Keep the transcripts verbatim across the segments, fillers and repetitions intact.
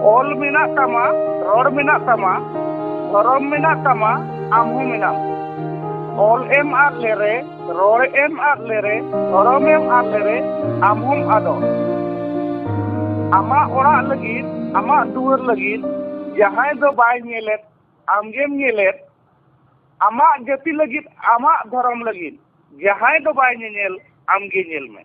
ᱚᱞ ᱢᱮᱱᱟᱜ ᱛᱟᱢᱟ, ᱨᱚᱲ ᱢᱮᱱᱟᱜ ᱛᱟᱢᱟ, ᱫᱷᱚᱨᱚᱢ ᱢᱮᱱᱟᱜ ᱛᱟᱢᱟ, ᱟᱢ ᱦᱚᱸ ᱢᱮᱱᱟᱢ᱾ ᱚᱞ ᱮᱢ ᱟᱫ ᱞᱮᱨᱮ, ᱨᱚᱲ ᱮᱢ ᱟᱫ ᱞᱮᱨᱮ, ᱫᱷᱚᱨᱚᱢ ᱮᱢ ᱟᱫ ᱞᱮᱨᱮ, ᱟᱢ ᱦᱚᱸᱢ ᱟᱫᱚᱜ᱾ ᱟᱢᱟᱜ ᱚᱲᱟᱜ ᱞᱟᱹᱜᱤᱫ, ᱟᱢᱟᱜ ᱫᱩᱣᱟᱹᱨ ᱞᱟᱹᱜᱤᱫ ᱡᱟᱦᱟᱸᱭ ᱫᱚ ᱵᱟᱭ ᱧᱮᱞᱮᱫ, ᱟᱢᱜᱮᱢ ᱧᱮᱞᱮᱫ᱾ ᱟᱢᱟᱜ ᱡᱟᱹᱛᱤ ᱞᱟᱹᱜᱤᱫ, ᱟᱢᱟᱜ ᱫᱷᱚᱨᱚᱢ ᱞᱟᱹᱜᱤᱫ ᱡᱟᱦᱟᱸᱭ ᱫᱚ ᱵᱟᱭ ᱧᱮᱧᱮᱞ, ᱟᱢᱜᱮ ᱧᱮᱞ ᱢᱮ᱾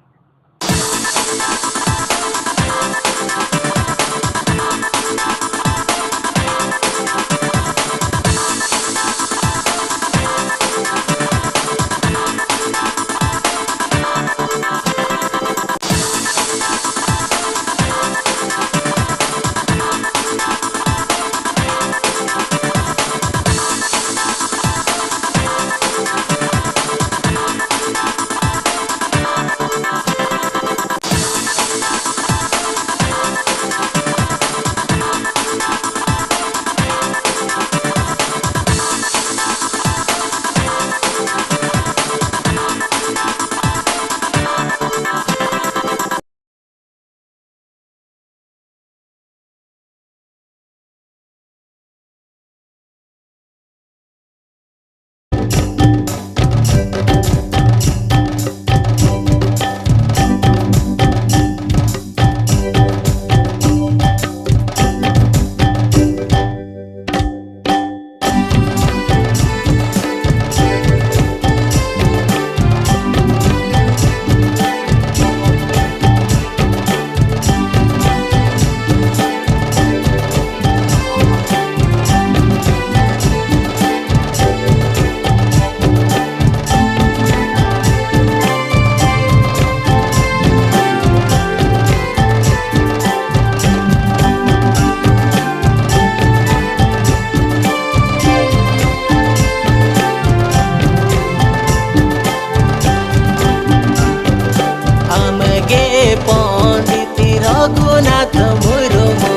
ᱟᱢᱜᱮ ᱯᱚᱱᱰᱤᱛ ᱨᱚᱜᱷᱩᱱᱟᱛᱷ ᱢᱩᱨᱢᱩ,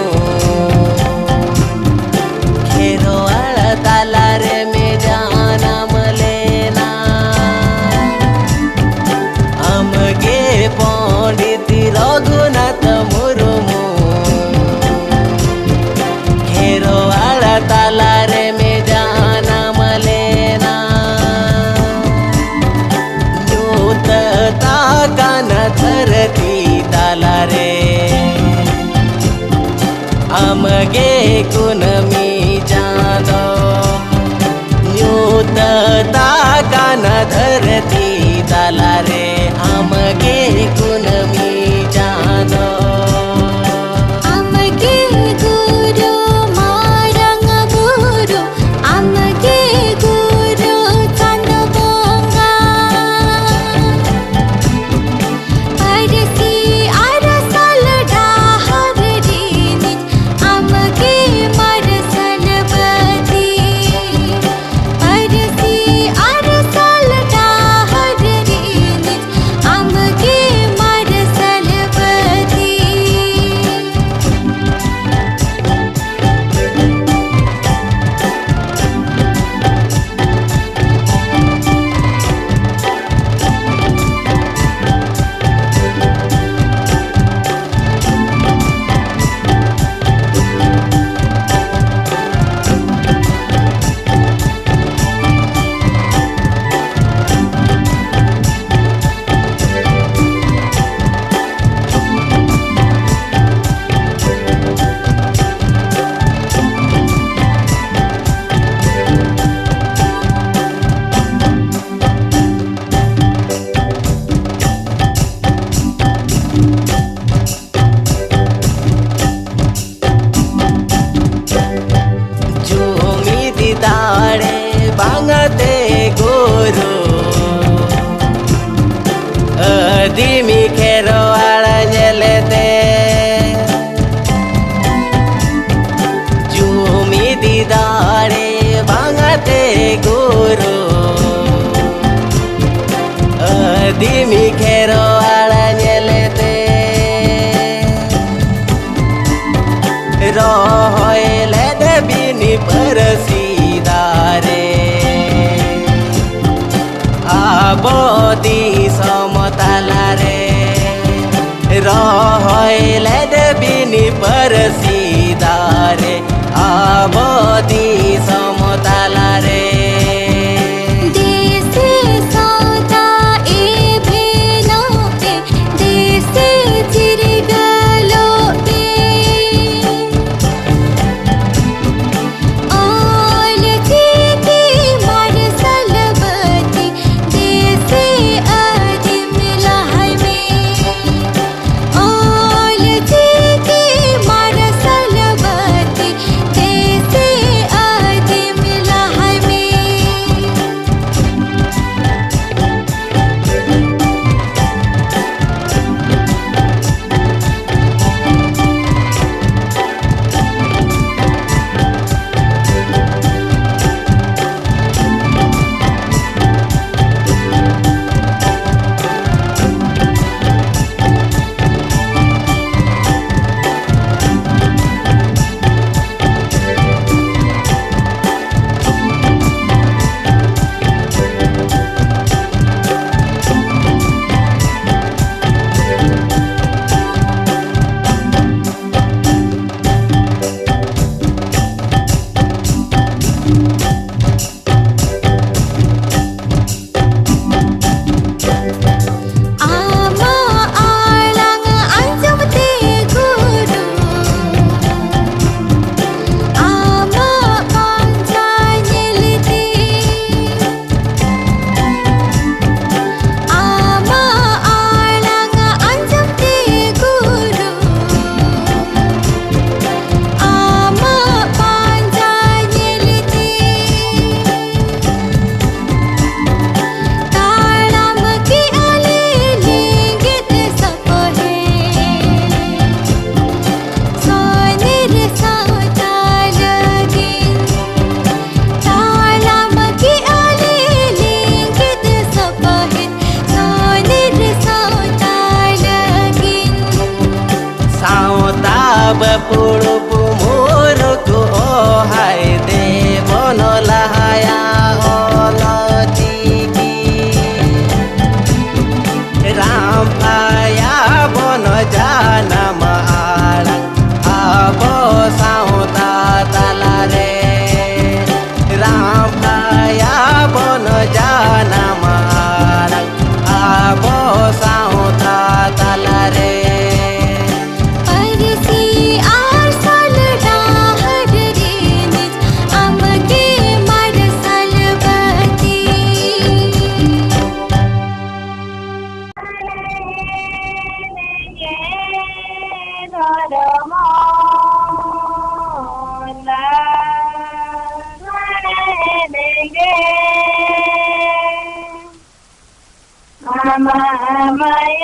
ᱠᱷᱮᱨᱣᱟᱲ ᱛᱟᱞᱟᱨᱮ ᱡᱟᱱᱟᱢ ᱞᱮᱱᱟ᱾ ᱟᱢᱜᱮ ᱯᱚᱱᱰᱤᱛ ᱨᱚᱜᱷᱩᱱᱟᱛᱷ ᱢᱩᱨᱢᱩ, ᱟᱢᱜᱮ ᱠᱩᱱᱟᱹᱢᱤ ᱪᱟᱸᱫᱚ, ᱧᱩᱛᱟᱹᱛ ᱟᱠᱟᱱ ᱫᱷᱟᱹᱨᱛᱤ ᱛᱟᱞᱟᱨᱮ ᱟᱢᱜᱮ ᱠᱩᱱᱟᱹᱢᱤ ᱪᱟᱸᱫᱚ᱾ ᱟᱢᱜᱮ ᱜᱩᱨᱩ ᱢᱟᱨᱟᱝ ᱵᱩᱨᱩ, ᱟᱢᱜᱮ ᱜᱩᱨᱩ ᱪᱟᱸᱫᱚ ᱵᱚᱸᱜᱟ᱾ ᱯᱟᱹᱨᱥᱤ ᱟᱨᱥᱟᱞ ᱰᱟᱦᱟᱨ ᱨᱤᱱᱤᱡ ᱟᱢᱜᱮ ᱢᱟᱨᱥᱟᱞ ᱵᱟᱹᱛᱤ᱾ ᱯᱟᱹᱨᱥᱤ ᱟᱨᱥᱟᱞ ᱰᱟᱦᱟᱨ ᱨᱤᱱᱤᱡ ᱟᱢᱜᱮ ᱢᱟᱨᱥᱟᱞ ᱵᱟᱹᱛᱤ᱾ ᱡᱩᱢᱤᱫ ᱫᱟᱲᱮ ᱵᱟᱝᱛᱮ ᱜᱩᱨᱩ, ᱟᱹᱫᱤᱢᱤ ᱠᱷᱮᱨᱣᱟᱲ ᱧᱮᱞᱛᱮ᱾ ᱡᱩᱢᱤᱫ ᱫᱟᱲᱮ ᱵᱟᱝᱛᱮ ᱜᱩᱨᱩ, ᱟᱹᱫᱤᱢᱤ ᱠᱷᱮᱨᱣᱟᱲ ᱧᱮᱞᱛᱮ᱾ ᱨᱚᱦᱚᱭ ᱞᱮᱫ ᱵᱤᱱ ᱯᱟᱹᱨᱥᱤ ᱫᱟᱨᱮ, ᱟᱵᱚ ᱫᱤᱥᱚᱢ ᱛᱟᱞᱟᱨᱮ᱾ ᱨᱚᱦᱚᱭ ᱞᱮᱫ ᱵᱤᱱ ᱯᱟᱹᱨᱥᱤ ᱫᱟᱨᱮ, ᱟᱵᱚ ᱫᱤᱥᱚᱢ ᱛᱟᱞᱟᱨᱮ᱾ ᱫᱮᱥᱮ ᱥᱟᱶᱛᱟ ᱮᱵᱷᱮᱱᱚᱜ ᱯᱮ, ᱫᱮᱥᱮ ᱪᱤᱨᱜᱟᱹᱞᱚᱜ ᱯᱮ᱾ ᱵᱟᱹᱯᱩᱲ ᱵᱩᱢᱩᱨ ᱠᱚ ᱚᱦᱟᱭ ᱫᱮᱵᱚᱱ ᱞᱟᱦᱟᱭᱟ ᱚᱞ ᱪᱤᱠᱤ᱾ ᱨᱟᱢ ᱟᱭᱟ ᱵᱚᱱ ᱡᱟᱱᱟᱢ ᱟᱲᱟᱝ ᱟᱵᱚ ᱥᱟᱶᱛᱟ ᱛᱟᱞᱟᱨᱮ᱾ ᱨᱟᱢ ᱟᱭᱟ ᱵᱚᱱ ᱡᱟᱱᱟᱢ ᱟᱲᱟᱝ ᱟᱵᱚ ᱥᱟᱶᱛᱟ ᱛᱟᱞᱟᱨᱮ᱾ ᱯᱟᱹᱨᱥᱤ ᱟᱨ ᱥᱟᱞ ᱰᱟᱦᱟᱨ ᱨᱤᱱᱤᱡ ᱟᱢᱜᱮ ᱢᱟᱨᱥᱟᱞ ᱵᱟᱹᱛᱤ᱾ ᱫᱷᱚᱨᱚᱢ ᱟᱢᱟᱜ ᱢᱟᱭᱟ